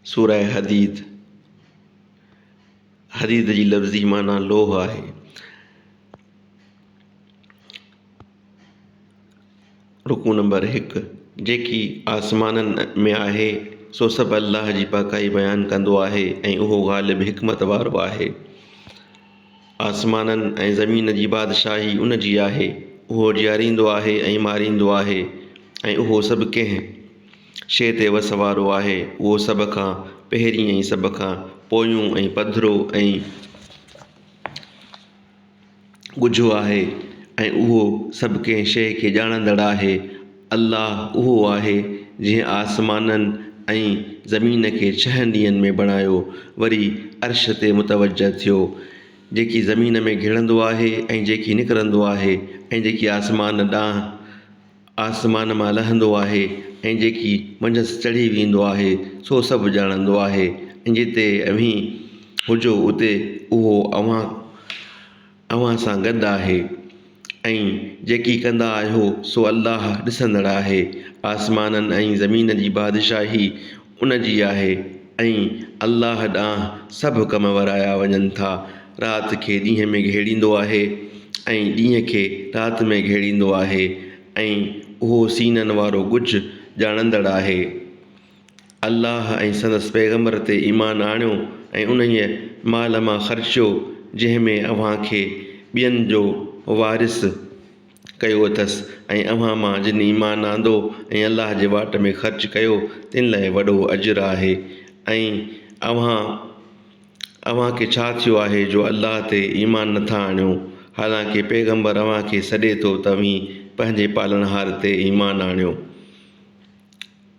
سوره حديد، حديد جي لفظي معنيٰ لوهه آهي. رڪوع نمبر هڪ، جيڪي آسمانن ۾ آهي سو سڀ الله جي پاڪائي بيان ڪندو آهي ۽ اهو غالب حڪمت وارو آهي. آسمانن ۽ زمين جي بادشاهي ان جي آهي، اهو جياريندو آهي ۽ ماريندو آهي ۽ اهو سڀ ڪنهن شيء تي وس وارو آهي، اهو سڀ کان پهرين ۽ سڀ کان پويون ۽ پڌرو ۽. ڳجهو آهي ۽ اهو سڀ ڪنهن شيء کي ڄاڻندڙ آهي. الله اهو آهي جنهن آسمانن ۽ زمين کي ڇهن ڏينهن ۾ بڻايو، وري عرش تي متوجه ٿيو. جيڪي زمين ۾ گهڙندو آهي ۽ جيڪي نڪرندو آهي ۽ جيڪي آسمان ڏانهن آسمان مان لهندو آهي ۽ جيڪي منجهس چڙهي ويندو آهي، سو سڀ ڄاڻندو آهي ۽ جتي اوهين هجو اتي اهو اوهان اوهان سان گڏ آهي ۽ جيڪي ڪندا آهيو سو الله ڏسندڙ آهي. آسمانن ۽ زمين جي بادشاهي ان جي آهي ۽ الله ڏانهن سڀ ڪم ورايا وڃن ٿا. رات کي ڏينهن ۾ گهيڙيندو آهي ۽ ڏينهن کي رات ۾ گهيڙيندو آهي ۽ اهو سينن وارو ڳجهه ڄاڻندڙ آهي. الله ۽ سندس پيغمبر تي ايمان آڻيو ۽ انهيء مال مان خرچيو جنهن ۾ اوهان کي ٻين جو وارث ڪيو اٿس ۽ اوهان مان جن ايمان آندو ۽ الله جي واٽ ۾ خرچ ڪيو تن لاء وڏو اجر آهي ۽ اوهان اوهان کي ڇا ٿيو آهي جو الله تي ايمان نٿا آڻيو حالانڪه پيغمبر اوهان کي سڏي ٿو ته اوهين پنهنجي پالڻهار تي ايمان آڻيو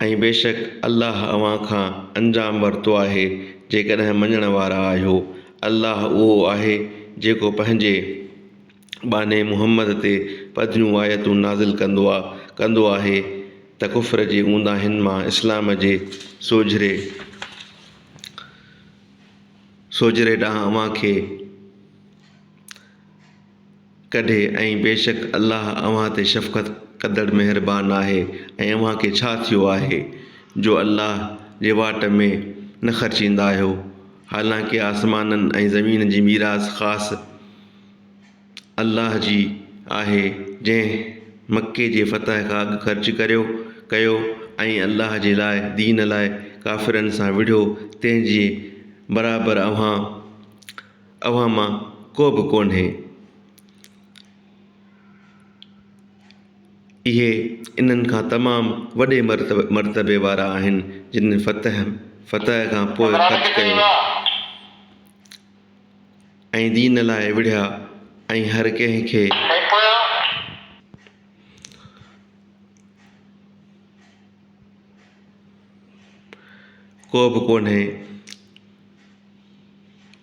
۽ بيشڪ الله اوهان کان انجام ورتو آهي جيڪڏهن مڃڻ وارا آهيو. الله اهو آهي جيڪو پنهنجي ٻانهي محمد تي پڌريون آيتون نازل ڪندو ڪندو آهي ته ڪفر جي اونداهين مان اسلام جي سوجهري سوجهري ڏانهن اوهان کي ڪڍي ۽ بيشڪ الله اوهان تي شفقت ڪندڙ مهربان آهي ۽ اوهان کي ڇا ٿيو آهي جو الله جي واٽ ۾ نه خرچيندا آهيو حالانڪه آسمانن ۽ زمين جي ميراث خاص الله جي آهي جنهن مڪي جي فتح کان اڳ خرچ ڪريو ڪيو ۽ الله جي لاء دين لاء ڪافرن سان وڙهيو تنهن جي برابر اوهان اوهان مان ڪو به ڪونهي. اهي انهن کان تمام وڏي مرتبي وارا آهن جن فتح فتح کان پوء خرچ ڪيو ۽ دين لاء وڙهيا ۽ هر ڪنهن کي ڪو به ڪونهي.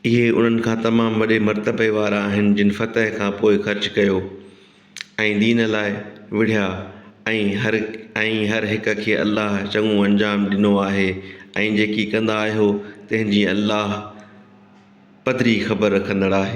اهي انهن کان تمام وڏي مرتبي وارا آهن جن فتح کان پوء خرچ ڪيو ۽ دين لاء وڙهيا ۽ هر ۽ هر هڪ کي الله چڱو انجام ڏنو آهي ۽ جيڪي ڪندا آهيو تنهن جي الله پڌري خبر رکندڙ آهي.